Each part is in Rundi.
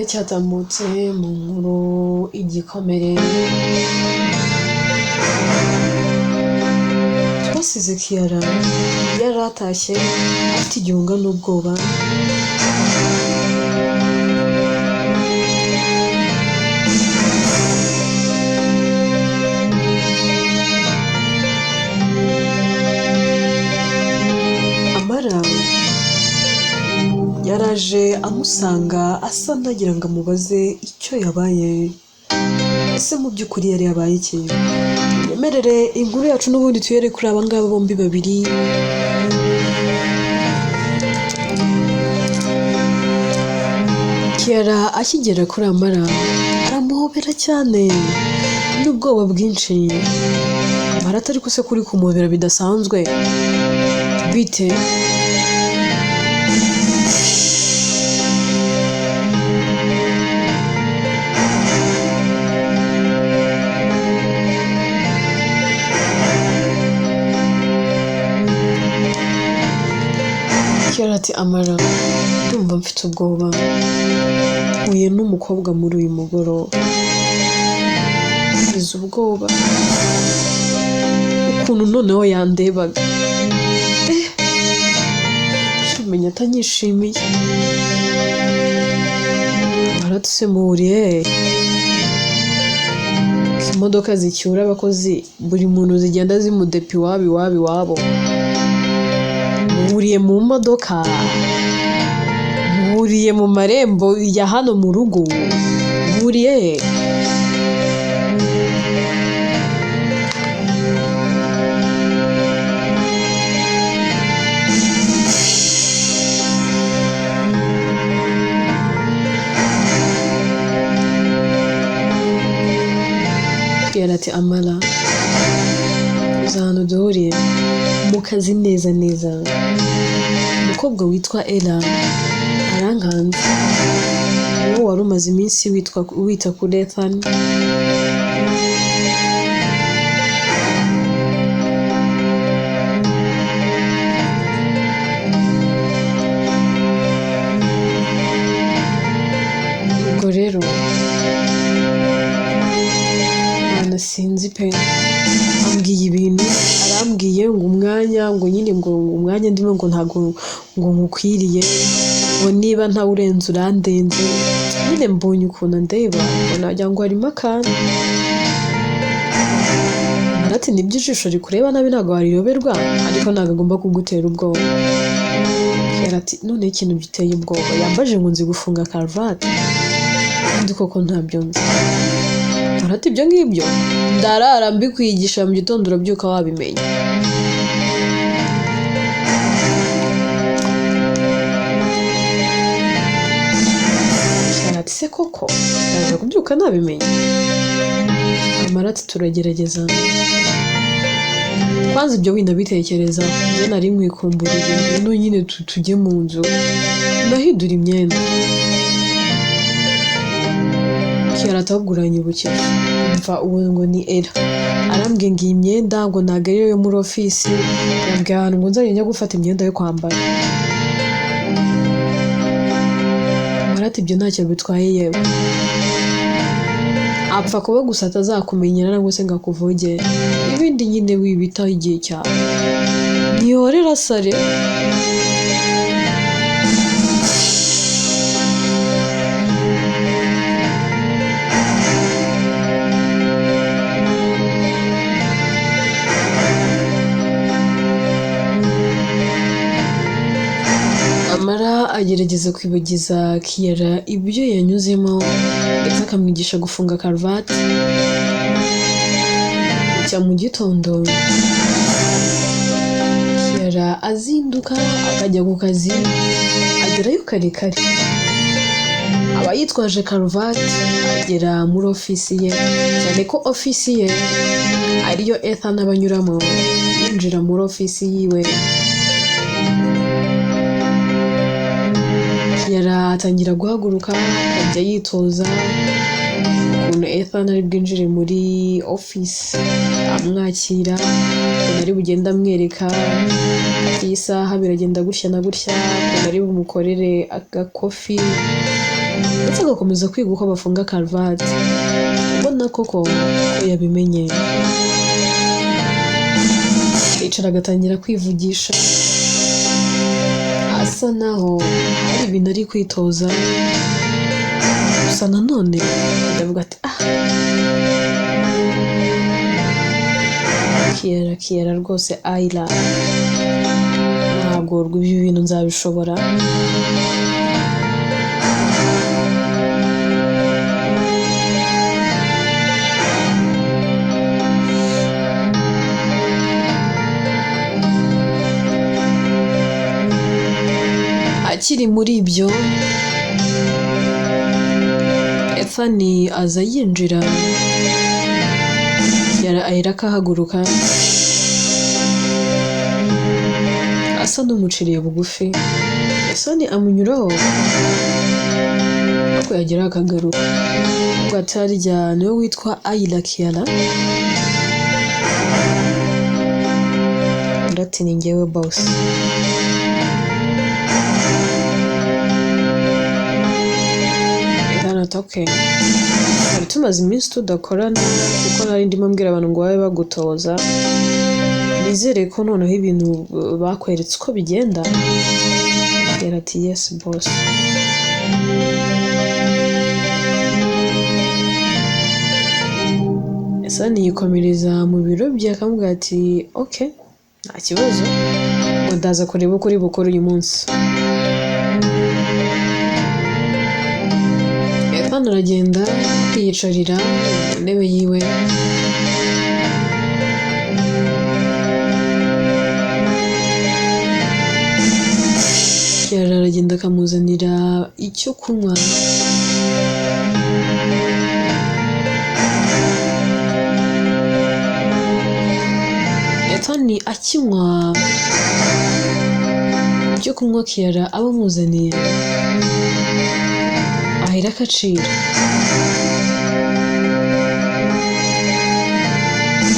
Cyatambutse mu nkuru Igikomere. Twasize Kiara yari atashye afite igihunga n'ubwoba. Amara yaraje amusanga asa n'agira ngo amubaze icyo yabaye. Ese mu by'ukuri yari yabaye iki? Yemerere inkuru yacu n'ubundi tuyere kuri aba ngaba bombi babiri. Kiara akigera kuri Amara aramuhobera cyane n'ubwoba bwinshi. Amara atari ko se kuri kumuhobera bidasanzwe bite? Kiara ati Amara, ndumva mfite ubwoba, mpuye n'umukobwa muri uyu mugoroba, ngize ubwoba ukuntu noneho yandebaga, menya atanyishimiye. Amara ati se muhuriye he? Imodoka zicyura abakozi buri muntu zigenda zimudepa iwabo iwabo iwabo. Muhuriye mu modoka, muhuriye mu marembo ya hano mu rugo, muhuriye he? Kiara ati Amara, uzi ahantu duhuriye? Mu kazi neza neza. Umukobwa witwa Ella arankanze, uwo wari umaze iminsi wita kuri Ethan. Ubwo rero mwana sinzi pe, ambwiye ibintu, arambwiye ngo umwanya ngo nyine ngo umwanya ndimo ngo ntago ngo nkukwiriye, ngo niba ntawurenze urandenze. Nyine mbonye ukuntu andeba ngo nagira ngo harimo akantu. Amara ati nibyo ijisho rikureba nabi ntabwo wariyoberwa, ariko ntabwo agomba kugutera ubwoba. Kiara ati none ikintu giteye ubwoba, yambaje ngo nzi gufunga karuvati kandi koko ntabyo nzi. Amara ati ibyo ngibyo ndarara mbikwigisha mu gitondo urabyuka wabimenya. Kiara ati se koko ndaza kubyuka nabimenya? Amara ati turagerageza. Kwanza ibyo winabitekereza, njye nari nkwikumburiye ngwino nyine tujye mu nzu ndahindura imyenda. Kiara ati ahubwo uranyibukije, mva ubu ngo ni Ella arambwiye ngo iyi myenda ngo ntabwo ariyo yo muri ofisi, yambwiye ahantu ngo nzajya njya gufata imyenda yo kwambara. Amara ati ibyo ntacyo bitwaye yewe, apfa kuba gusa atazakumenyera cyangwa se ngo akuvogere, ibindi nyine wibitaho igihe cyawe. Nihorera sare. Amara agerageza kwibagiza Kiara ibyo yanyuzemo ndetse akamwigisha gufunga karuvati. Cya mu gitondo Kiara azinduka akajya ku kazi, agerayo kare kare, aba yitwaje karuvati, agera muri ofisi ye, cyane ko ofisi ye ariyo Ethan aba anyuramo yinjira muri ofisi yiwe. Kiara atangira guhaguruka akajya yitoza ukuntu Ethan ari bwinjire muri ofisi, amwakira, ukuntu ari bugende amwereka ati iyi saha biragenda gutya na gutya, ukuntu ari bumukorere agakofi. ndetse agakomeza kwiga uko bafunga karuvati, ubona koko ko yabimenye. Yicara agatangira kwivugisha, asa naho hari ibintu ari kwitoza, gusa nanone ndavuga ati ah, Kiara Kiara rwose Ayla ntabwo ibi bintu nzabishobora. Akiri muri ibyo, Ethan aza yinjira, Kiara ahera akahaguruka, asa n'umuciriye bugufi. Ethan amunyuraho ariko yagera akagaruka, avuga ati harya niwe witwa Ayla Kiara? Undi ati ni njyewe boss. Ethan ati okay, twari tumaze iminsi tudakorana kuko nari ndimo mbwira abantu ngo babe bagutoza, nizere ko noneho ibintu bakweretse uko bigenda. Kiara ati yes boss. Ethan yikomereza mu biro bye akamubwira ati okay, nta kibazo, ngo ndaza kureba uko uri bukore uyu munsi. Ethan aragenda yiyicarira mu ntebe yiwe, Kiara aragenda akamuzanira icyo kunywa. Ethan akinywa icyo kunywa Kiara aba amuzaniye, ahera akacira.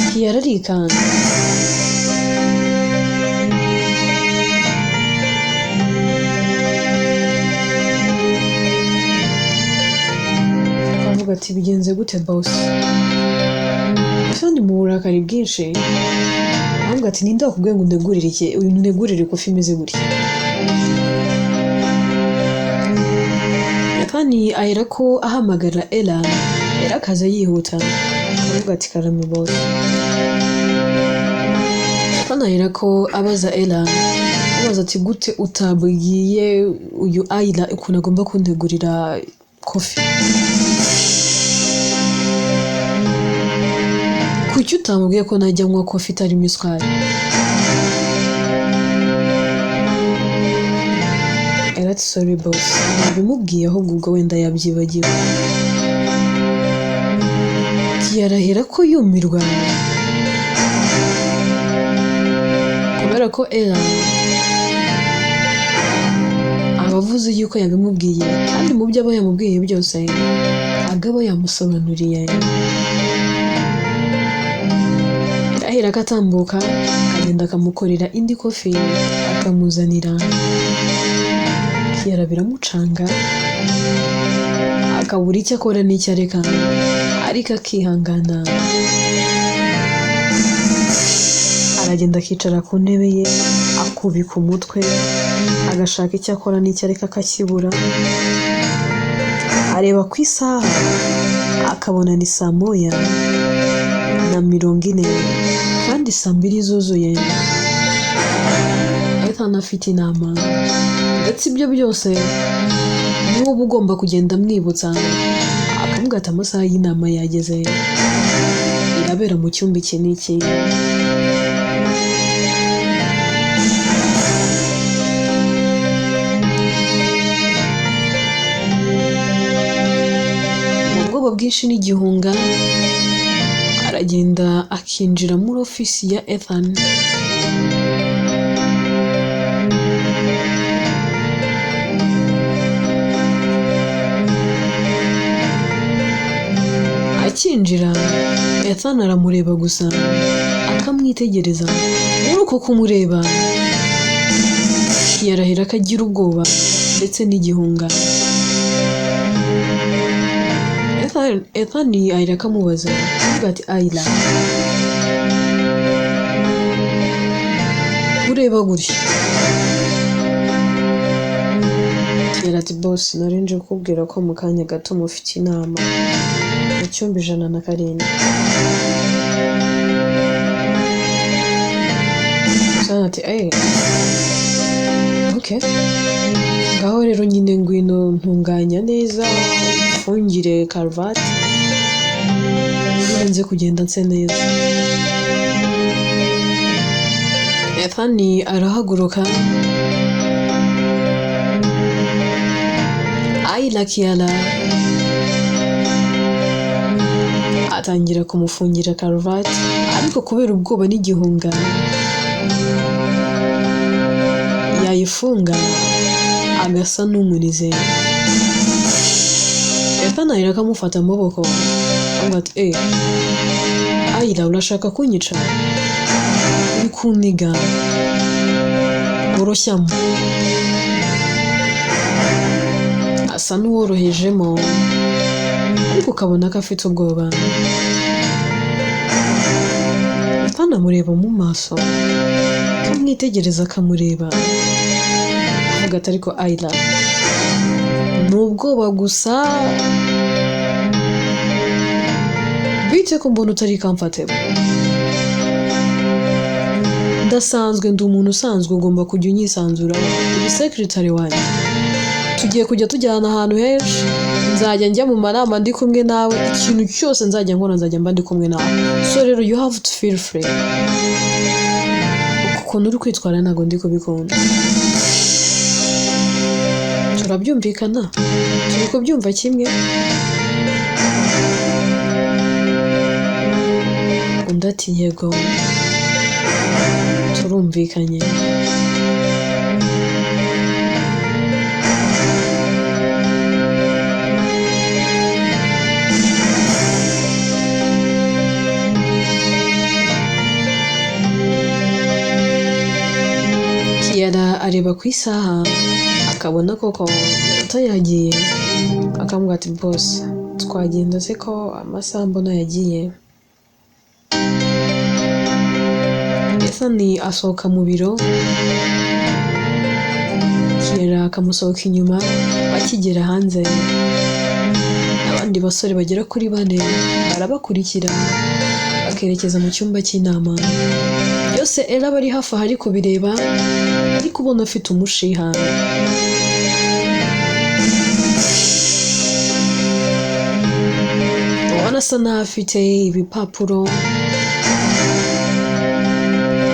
Kiara arikanga, akavuga ati bigenze gute boss? Ethan mu burakari bwinshi aravuga ati ninde wakubwiye ngo untegurire iki, untegurire kofi imeze gutya? Ethan ahera ko ahamagara Ella, Ella akaza yihuta akavuga ati karame boss. Ethan ahera ko abaza Ella, abaza ati gute utabwiye uyu Ayla ukuntu agomba kuntegurira kofi? Kuki utamubwiye ko najya nywa kofi itarimo isukari? Ella ati sorry boss, nabimubwiye ahubwo ubwo wenda yabyibagiwe. Kiara ahera ko yumirwa kubera ko Ella aba avuze yuko yabimubwiye, kandi mu byo aba yamubwiye byose agaba yamusobanuriye. Ahera akatambuka akagenda akamukorera indi kofi akamuzanira. Kiara biramucanga akabura icyo akora n'icyo areka, ariko akihangana. Aragenda akicara ku ntebe ye akubika umutwe, agashaka icyo akora n'icyo areka akakibura. Areba ku isaha akabona ni 1:40 kandi 2:00 zuzuye. Ethan afite inama, ndetse ibyo byose niwe uba ugomba kugenda amwibutsa, akamubwira ati amasaha y'inama yageze, irabera mu cyumba iki n'iki. Mu bwoba bwinshi n'igihunga aragenda akinjira muri ofisi ya Ethan. Akinjira Ethan aramureba gusa akamwitegereza. Muri uko kumureba yarahera akagira ubwoba ndetse n'igihunga. Ethan ahera akamubaza avuga ati Ayla, ureba gutya? Kiara ati boss, nari nje kukubwira ko mu kanya gato mufite inama mu cyumba 107. Sana ati okay, ngaho rero nyine ngwino ntunganya neza, mfungire karuvati, nze kugenda nse neza. Ethan arahaguruka, Ayla Kiara atangira kumufungira karuvati, ariko kubera ubwoba n'igihunga yayifunga agasa n'umunize. Ethan ahera akamufata amaboko avuga ati Ayla, urashaka kunyica? Uri kuniga? Woroshyamo. Asa n'uworohejemo, ariko ukabona ko afite ubwoba. Ethan amureba mu maso, akamwitegereza, akamureba, avuga ati ariko Ayla, ni ubwoba gusa, bite ko mbona utari comfortable? Ndasanzwe, ndi umuntu usanzwe, ugomba kujya unyisanzuraho, uri secretary wanjye, tugiye kujya tujyana ahantu henshi, nzajya njya mu manama ndi kumwe nawe, ikintu cyose nzajya nkora nzajya mba ndi kumwe nawe, so rero you have to feel free. Ukuntu uri kwitwara ntabwo ndi kubikunda. Turabyumvikana, turi kubyumva kimwe. Undi ati yego, turumvikanye. Kiara areba ku isaha akabona koko iminota yagiye, akamubwira ati boss, twagenda se ko amasaha mbona yagiye. Ethan asohoka mu biro, Kiara akamusohoka inyuma. Bakigera hanze, abandi basore bagera kuri 4 barabakurikira bakerekeza mu cyumba cy'inama. Byose Ella bari hafi aho ari kubireba, ariko ubona afite umushiha. Ubona asa n'aho afite ibipapuro,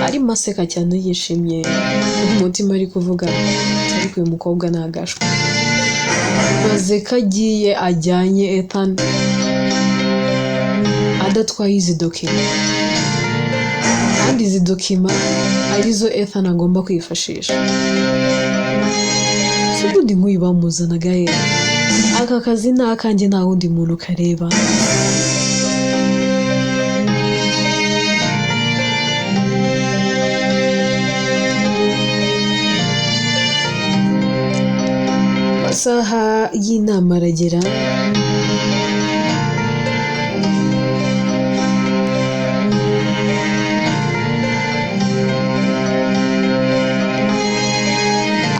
arimo aseka cyane yishimye, umutima ari kuvuga ariko uyu mukobwa ntagashwe. Maze ko agiye ajyanye Ethan adatwaye izi dokima, kandi izi dokima arizo Ethan agomba kwifashisha. Si ubundi nk'uyu bamuzanaga he? Aka kazi ni akanjye, nta wundi muntu kareba. Amasaha y'inama aragera,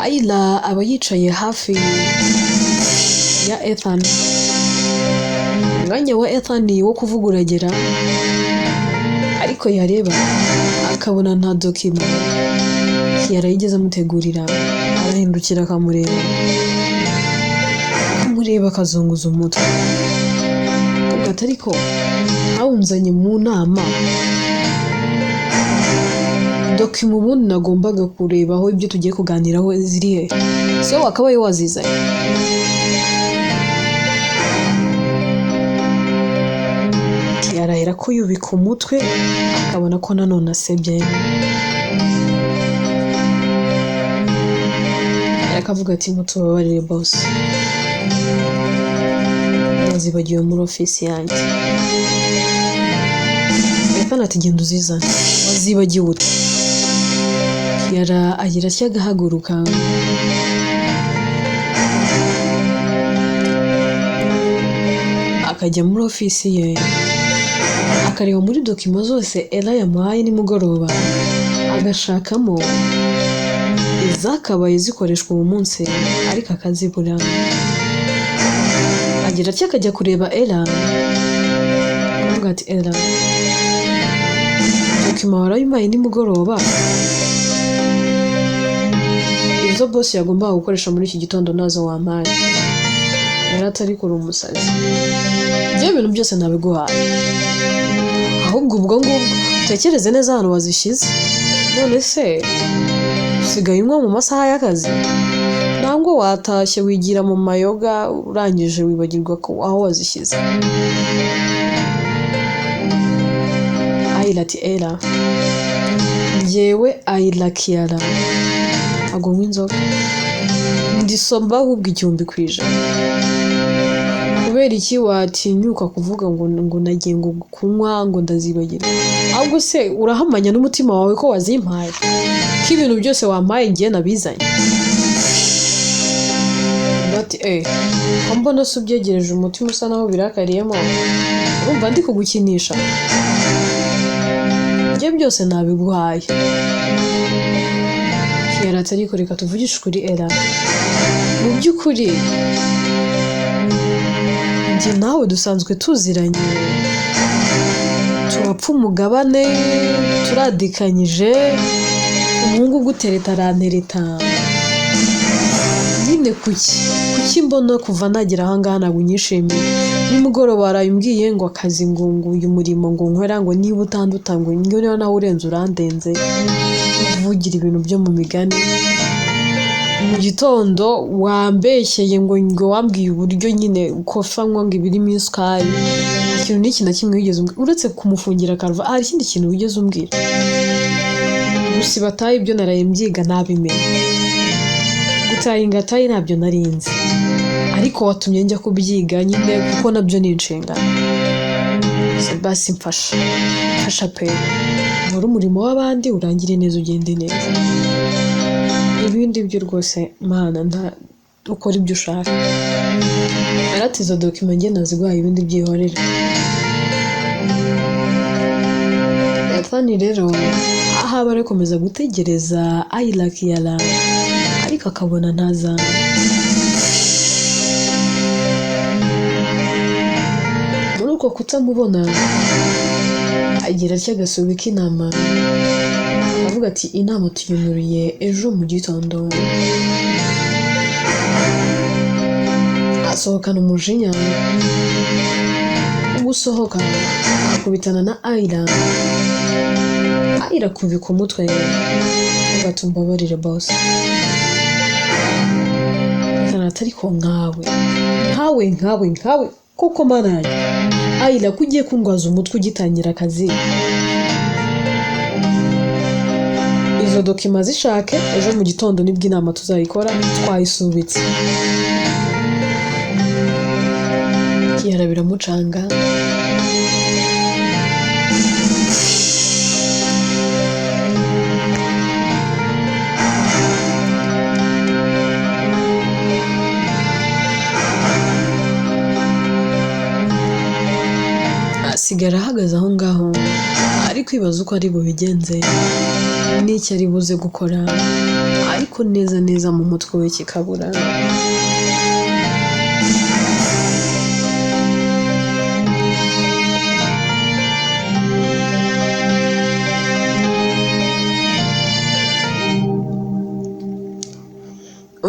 Ayla aba yicaye hafi ya Ethan. Umwanya wa Ethan wo kuvuga uragera, ariko yareba akabona nta dokima Kiara yigeze amutegurira. Arahindukira akamureba, akazunguza umutwe, avuga ati ariko ntawunzanye mu nama, dokima ubundi nagombaga kurebaho ibyo tugiye kuganiraho ziri he? So wakabaye wazizanye. Kiara ahera ko yubika umutwe, akabona ko nanone asebye. Akavuga ati mutubabarire boss, nazibagiwe muri ofisi yanjye. Ethan ati genda uzizane, wazibagiwe ute? Kiara agira atya agahaguruka, Akajya muri ofisi ye, akareba muri document zose Ella yamuhaye nimugoroba, agashakamo izakabaye zikoreshwa uwo munsi, ariko akazibura. Agira atya akajya kureba Ella, akavuga ati: "Ella, document warayimpaye nimugoroba, izo boss yagombaga gukoresha muri iki gitondo nazo wampaye." Yari atari kuri umusazi, ibyo bintu byose nabiguhaye, ahubwo ubwo ngubwo utekereze neza ahantu wazishyize. None se usigaye unywa mu masaha y'akazi, nangwa watashye wigira mu mayoga, urangije wibagirwa ko aho wazishyize?" Ayla ati: "Ella, njyewe Ayla Kiara ntabwo nywa inzoga, ndi sober ahubwo 1000%. Kubera iki watinyuka kuvuga ngo nagiye ngo kunywa ngo ndazibagirwa? Ahubwo se urahamanya n'umutima wawe ko wazimpaye, ko ibintu byose wampaye ngiye nabizanye?" Undi ati: "Eh, ko mbona se ubyegereje umutima usa naho birakariyemo, urumva ndi kugukinisha? Ibyo byose nabiguhaye." Kiara ati: "Ariko reka tuvugishe ukuri Ella, mu by'ukuri njye nawe dusanzwe tuziranye, turapfa umugabane, turadikanyije, umuhungu ugutereta arantereta nyine. Kuki mbona kuva nagera ahangaha ntabwo unyishimiye? Nimugoroba waraye umbwiye ngo akazi, ngo uyu murimo ngo nkora, ngo niba utanduta, ngo niba nawe urenze urandenze, uvugira ibintu byo mu migani. Mu gitondo wambeshyeye ngo wambwiye uburyo nyine coffee anywa ngo ibirimo isukari. Ikintu n'iki na kimwe wigeze umbwira uretse kumufungira karuvati? Hari ikindi kintu wigeze umbwira? Gusiba tie ibyo naraye mbyiga nabimenye, gutyinga tie ntabyo narinzi, ariko watumye njya kubyiga nyine kuko nabyo ni inshingano. Basi mfasha, mfasha pe, nkore umurimo w'abandi urangire neza, ugende neza. Ibindi byo rwose Mana nta ukora ibyo ushaka." Arati: "Izo document njye naziguhaye, ibindi byihorere." Ethan rero aho aba arakomeza gutegereza Ayla Kiara, ariko akabona ntaza. Muri uko kutamubona, agira atya agasubika inama, avuga ati: "Inama tuyimuriye ejo mu gitondo." Asohokana umujinya. Gusohoka akubitana na Ayla. Ayla akubika umutwe, avuga ati: "Umbabarire boss." Ati: "Ariko nkawe, nkawe, nkawe, nkawe koko, Mana yanjye, Ayla, ko ugiye kundwaza umutwe ugitangira akazi? Izo document zishake ejo mu gitondo, nibwo inama tuzayikora, twayisubitse." Kiara biramucanga. Asigara ahagaze aho ngaho, ari kwibaza uko ari bubigenze n'icyo ari buze gukora, ariko neza neza mu mutwe we kikabura.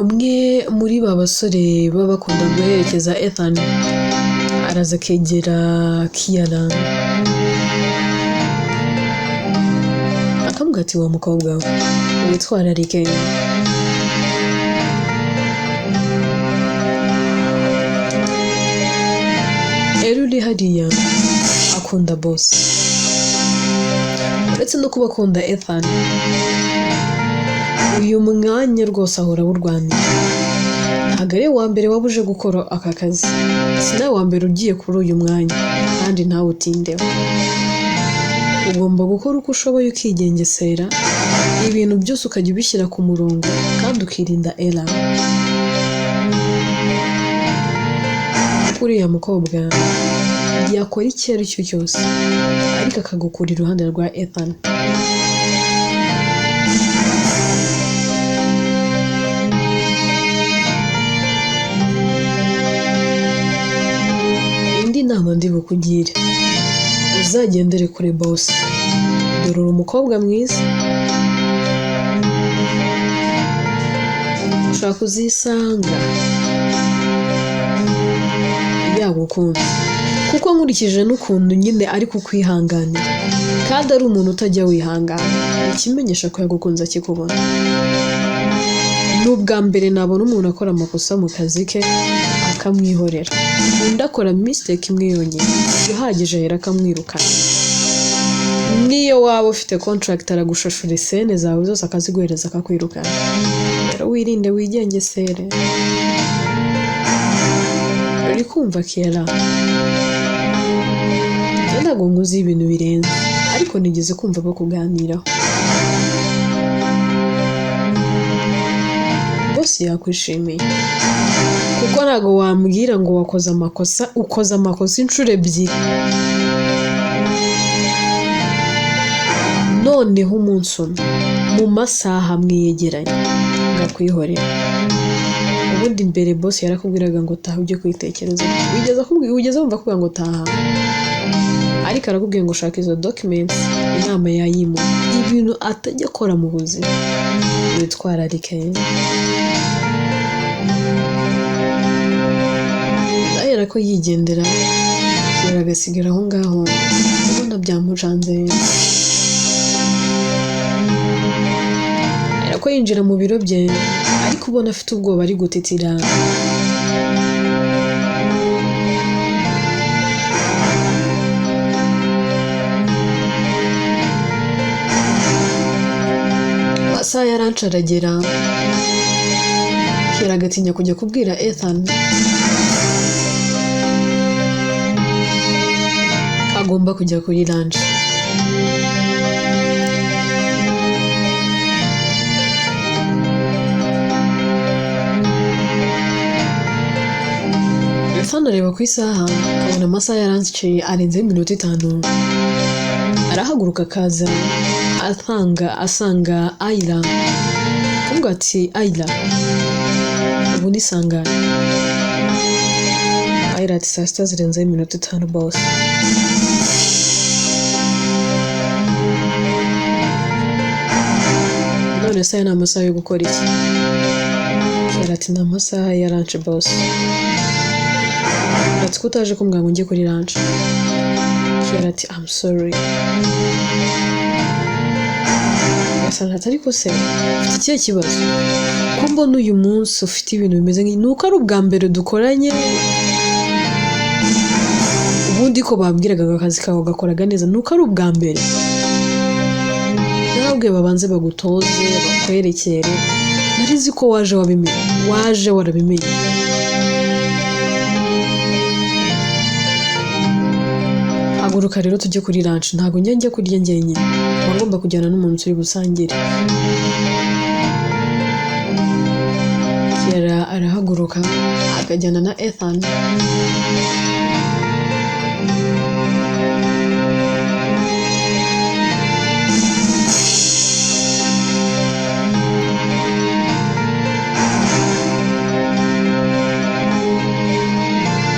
Umwe muri ba basore baba bakunda guherekeza Ethan araza akegera Kiara, akamubwira ati: "Wa mukobwa we, witwararike. Ella uri hariya akunda boss. Uretse no kuba akunda Ethan, uyu mwanya rwose ahora awurwanira. Ntabwo ari we wa mbere waba uje gukora aka kazi, si nawe wa mbere ugiye kuri uyu mwanya, kandi nawe utindeho. Ugomba gukora uko ushoboye ukigengesera, ibintu byose ukajya ubishyira ku murongo, kandi ukirinda Ella, kuko uriya mukobwa Yakora icyo ari cyo cyose ariko akagukura iruhande rwa Ethan. Indi nama ndi bukugire, uzagendere kure boss. Dore uri umukobwa mwiza, ushobora kuzisanga yagukunze, kuko nkurikije n'ukuntu nyine ari kukwihanganira kandi ari umuntu utajya wihangana, ikimenyesha ko yagukunze akikubona. Ni ubwa mbere nabona umuntu akora amakosa mu kazi ke akamwihorera, undi akora mistake imwe yonyine ihagije ahera akamwirukana. Niyo waba ufite contract aragushashura isene zawe zose akaziguhereza akakwirukana. Rero wirinde wigengesere. Uri kumva Kiara, njye ntabwo nkuzi ibintu birenze, ariko nigeze kumva bakuganiraho. Bose yakwishimiye, kuko ntabwo wambwira ngo wakoze amakosa, ukoze amakosa inshuro ebyiri, noneho umunsi umwe mu masaha mwiyegeranye ngakwihorera. Ubundi mbere boss yarakubwiraga ngo taha ujye kwitekereza, wigeze wumva akubwira ngo taha, ariko arakubwiye ngo shaka izo documents, inama yayimuha, ibintu atajya akora mu buzima. Witwararike. Ahera ko yigendera, Kiara agasigara aho ngaho ubona byamucanze. Ahera ko yinjira mu biro bye ariko ubona afite ubwoba ari gutitira. Amasaha yaranca aragera, Kiara agatinya kujya kubwira Ethan agomba kujya kuri lunch. Ethan areba ku isaha akabona amasaha yaranciye arenzeho iminota 5. Arahaguruka akaza asanga Ayla, akamubwira ati Ayla ubu ni sangahe? Ayla ati saa 6 zirenzeho iminota 5 boss. None se aya ni amasaha yo gukora iki? Kiara ati ni amasaha ya lunch boss. Ati ko utaje kumbwira ngo njye kuri lunch? Kiara ati I'm sorry. Gasana ati ariko se ufite ikihe kibazo? Ko mbona uyu munsi ufite ibintu bimeze nk'ibi, ni uko ari ubwa mbere dukoranye, ubundi ko bambwiraga ngo akazi kawe gakoraga neza, ni uko ari ubwa mbere. Narababwiye babanze bagutoze, bakwerekere, nari nzi ko waje wabimenye, waje warabimenye. Haguruka rero tujye kuri lunch, ntabwo njya kurya njyenyine, mba ngomba kujyana n'umuntu turi busangire. Kiara arahaguruka akajyana na Ethan.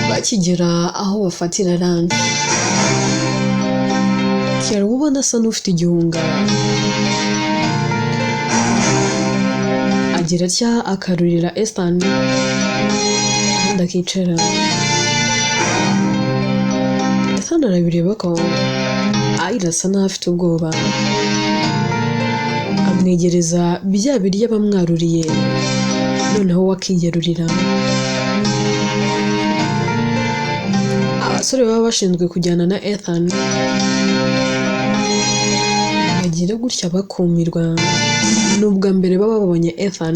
Bakigera aho bafatira lunch, Kiara uba ubona asa n'ufite igihunga, agira atya akarurira Ethan, ubundi akicara. Ethan arabireba ko Ayla asa n'aho afite ubwoba, amwegereza bya biryo bamwaruriye, noneho we akiyarurira. Abasore baba bashinzwe kujyana na Ethan bagira gutya bakumirwa, ni ubwa mbere baba babonye Ethan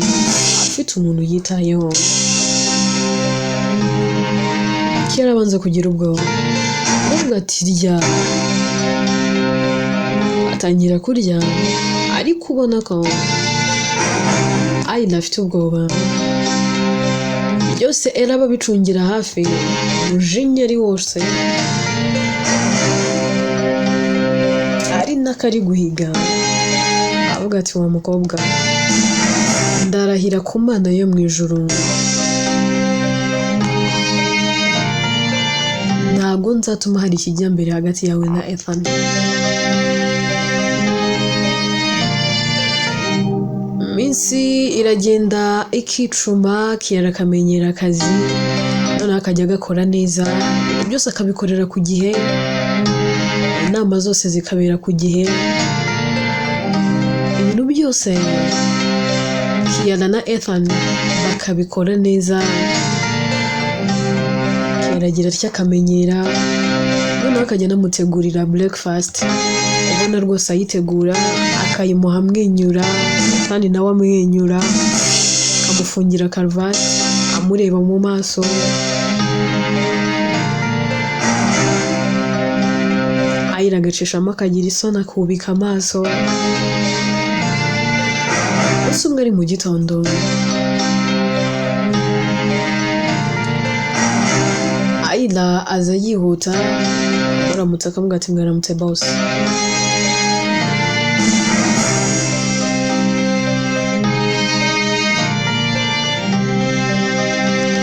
afite umuntu yitayeho. Kiara abanza kugira ubwoba, aravuga ati rya, atangira kurya ariko ubona ko Ayla afite ubwoba. Byose Ella ababicungira hafi, umujinya ari wose. nako ari guhiga, avuga ati wa mukobwa, ndarahira ku Mana yo mu ijuru, ntabwo nzatuma hari ikijya mbere hagati yawe na Ethan. Iminsi iragenda ikicuma, Kiara akamenyera akazi, noneho akajya agakora neza, ibintu byose akabikorera ku gihe, inama zose zikabera ku gihe, ibintu byose Kiara na Ethan bakabikora neza. Kiara agira atya akamenyera, noneho akajya anamutegurira breakfast, ubona rwose ayitegura akayimuha amwenyura, kandi nawe amwenyura, akamufungira karuvati amureba mu maso. Ayira agacishamo akagira isoni akubika amaso. Umunsi umwe ari mu gitondo, Ayira aza yihuta, aramutse akamubwira ati mwaramutse boss.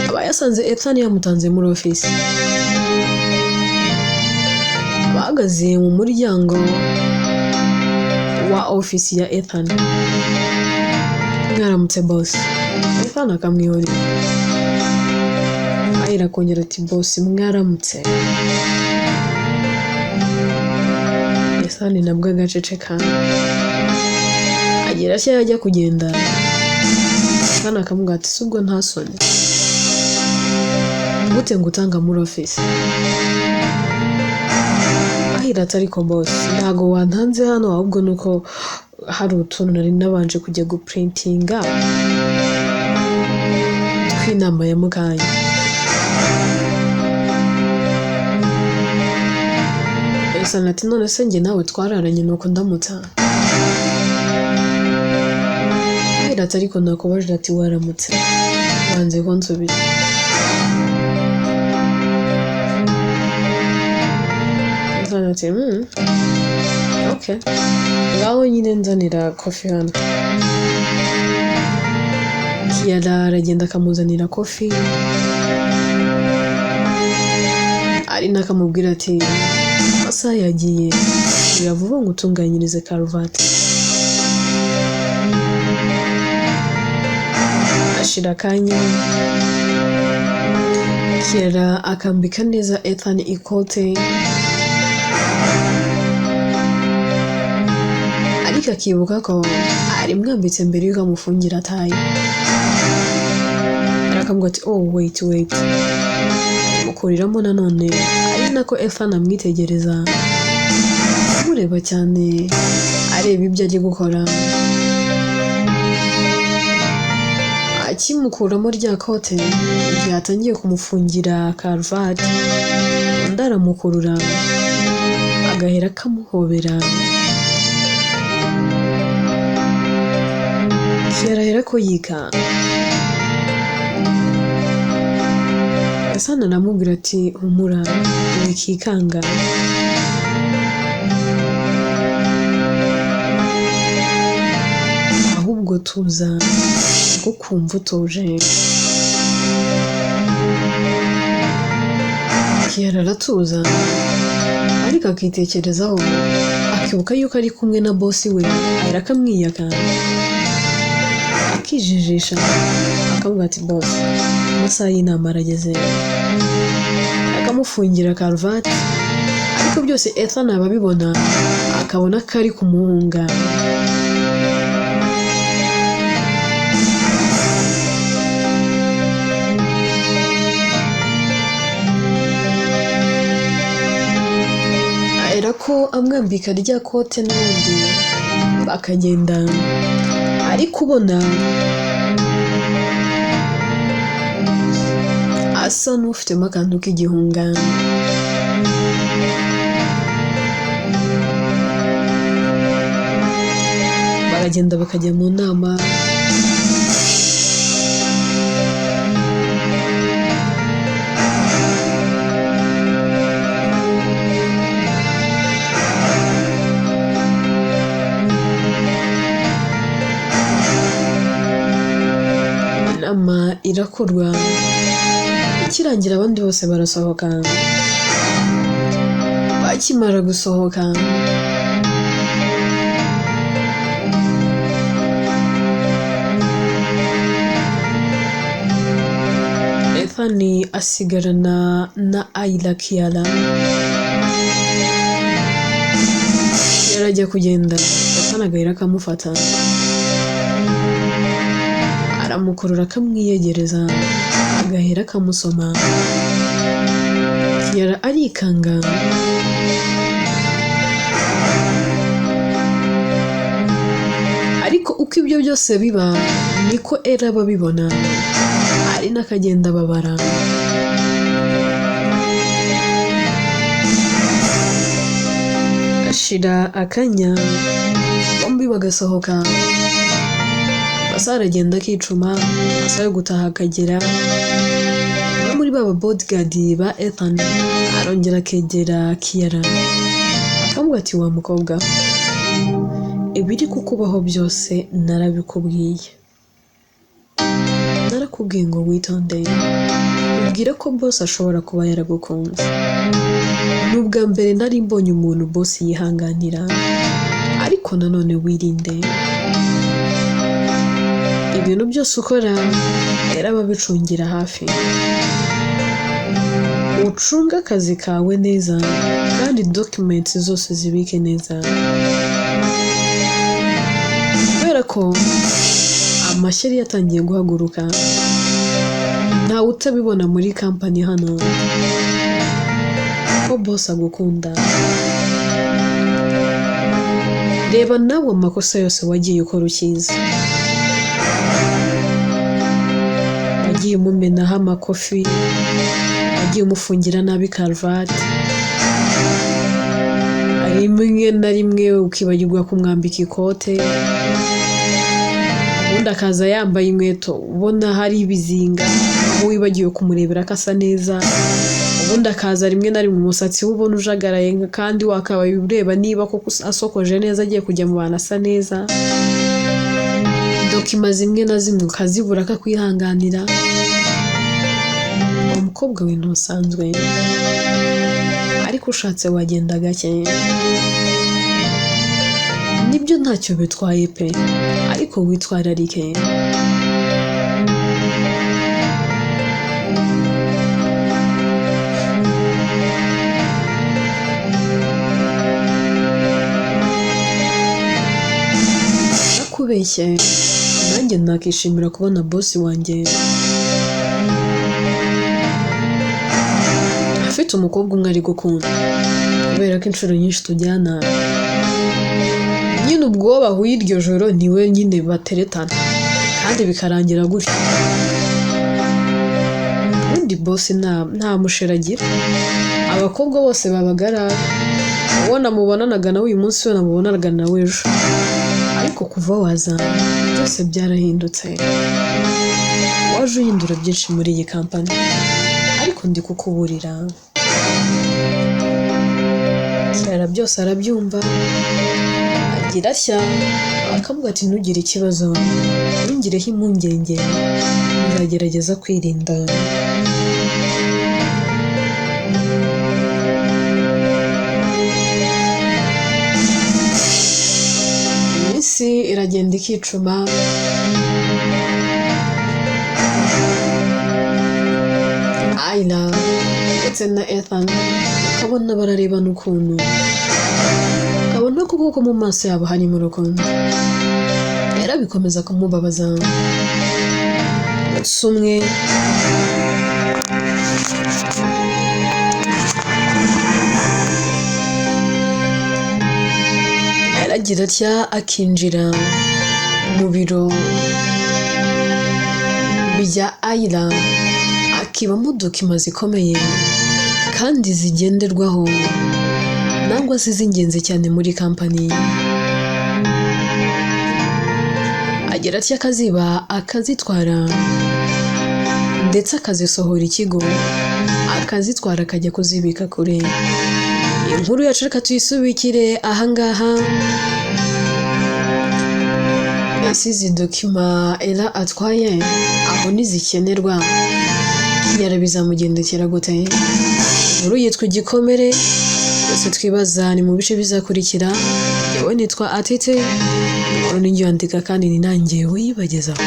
Aba yasanze Ethan yamutanze muri office, bahagaze mu muryango wa office ya Ethan. Mwaramutse boss. Ethan akamwihorera. Ayira akongera ati boss mwaramutse. Ethan nabwo agaceceka, agira atya yajya kugenda, Ethan akamubwira ati si ubwo nta soni gute ngutanga muri office? Ayira ati ariko boss ntago wantanze hano, ahubwo nuko hari utuntu nari nabanje kujya guprintinga tw'inama ya mukanya. Ethan ati none se njye nawe twararanye nuko ndamutsa? Ayira ati ariko nakubajije ati waramutse, wanze ko nsubiza. Ethan ati okay, ngaho nyine nzanira kofi hano. Kiara aragenda akamuzanira kofi, ari nakamubwira ati amasaha yagiye, biravuba ngo utunganyirize karuvati. Ashira akanya, Kiara akambika neza Ethan ikote, ariko akibuka ko arimwambitse mbere yuko amufungira tayi. Akamubwira ati oh wait wait, amukuriramo nanone, ari nako Ethan amwitegereza, amureba cyane, areba ibyo agiye gukora. Akimukuramo rya kote, igihe atangiye kumufungira karuvati, undi aramukurura agahera akamuhobera. Kiara ahera ko yika. Ethan aramubwira ati humura wikikanga, ahubwo tuza kukumva utuje. Kiara aratuza, ariko akitekerezaho, akibuka yuko ari kumwe na bosi we, ahera akamwiyaka, akijijisha, akamubwira ati boss amasaha y'inama arageze, akamufungira karuvati. Ariko byose Ethan aba abibona, akabona ko ari kumuhunga. Ahera ko amwambika rya kote n'ubundi bakagenda, ariko ubona asa n'ufitemo akantu k'igihunga. Baragenda bakajya mu nama, Inama irakorwa, ikirangira abandi bose barasohoka. Bakimara gusohoka, Ethan asigarana na Ayla Kiara. Yarajya kugenda, Ethan agahera akamufata, aramukurura akamwiyegereza, agahera akamusoma. Kiara arikanga. Ariko uko ibyo byose biba niko Ella aba abibona, ari n'akagenda ababara. Ashira akanya bombi bagasohoka. Amasaha aragenda akicuma, amasaha yo gutaha akagera. Umwe muri ba bodyguard ba Ethan arongera akegera Kiara akamubwira ati: "Wa mukobwa, ibiri kukubaho byose narabikubwiye, narakubwiye ngo witonde, ubwire ko boss ashobora kuba yaragukunze. Ni ubwa mbere nari mbonye umuntu boss yihanganira, ariko nanone wirinde ibintu byose ukora, yarababicungira hafi. Ucunge akazi kawe neza kandi documents zose zibike neza, kubera ko amashyari yatangiye guhaguruka, ntawe utabibona muri kampani hano ko boss agukunda. Reba nawe amakosa yose wagiye ukora ukizi, wagiye umumenaho amakofi, wagiye umufungira nabi karuvati, rimwe na rimwe ukibagirwa kumwambika ikote, ubundi akaza yambaye inkweto ubona hari ibizinga, aho wibagiwe kumurebera ko asa neza, ubundi akaza rimwe na rimwe umusatsi we ubona ujagaraye kandi wakabaye ureba niba koko asokoje neza agiye kujya mu bantu asa neza, dokima zimwe na zimwe ukazibura akakwihanganira. Uwo mukobwa we ntusanzwe, ariko ushatse wagenda gake, nibyo ntacyo bitwaye pe, ariko witwararike." Nakubeshye, nanjye nakishimira kubona boss wanjye afite umukobwa umwe ari gukunda, kubera ko inshuro nyinshi tujyana nyine ubwo bahuye iryo joro niwe nyine bateretana kandi bikarangira gutyo. Ubundi boss nta musheri agira, abakobwa bose babaga ari abe, uwo namubonanaga nawe uyu munsi we namubonanaga nawe ejo, ariko kuva waza byose byarahindutse, waje uhindura byinshi muri iyi kampani, ariko ndi kukuburira." Kiara byose arabyumva, agira atya akamubwira ati: "Ntugire ikibazo, ntungireho impungenge, nzagerageza kwirinda." Iminsi iragenda ikicuma, Ayla ndetse na Ethan ukabona bararebana ukuntu, ukabona ko koko mu maso yabo harimo urukundo. Rero bikomeza kumubabaza. Umunsi umwe aragira atya akinjira mu biro bya Ayla, akibamo dokima zikomeye kandi zigenderwaho nangwa se z'ingenzi cyane muri kampani. Agira atya akaziba akazitwara, ndetse akazisohora ikigo, akazitwara akajya kuzibika kure. Inkuru yacu reka tuyisubikire ahangaha. Ese izi document Ella atwaye aho ntizikenerwa? Kiyara bizamugendekera gute? Inkuru yitwa Igikomere. Byose twibaza ni mu bice bizakurikira. Yewe, nitwa Atete, inkuru ni yandika kandi ni nanjye uyibagezaho.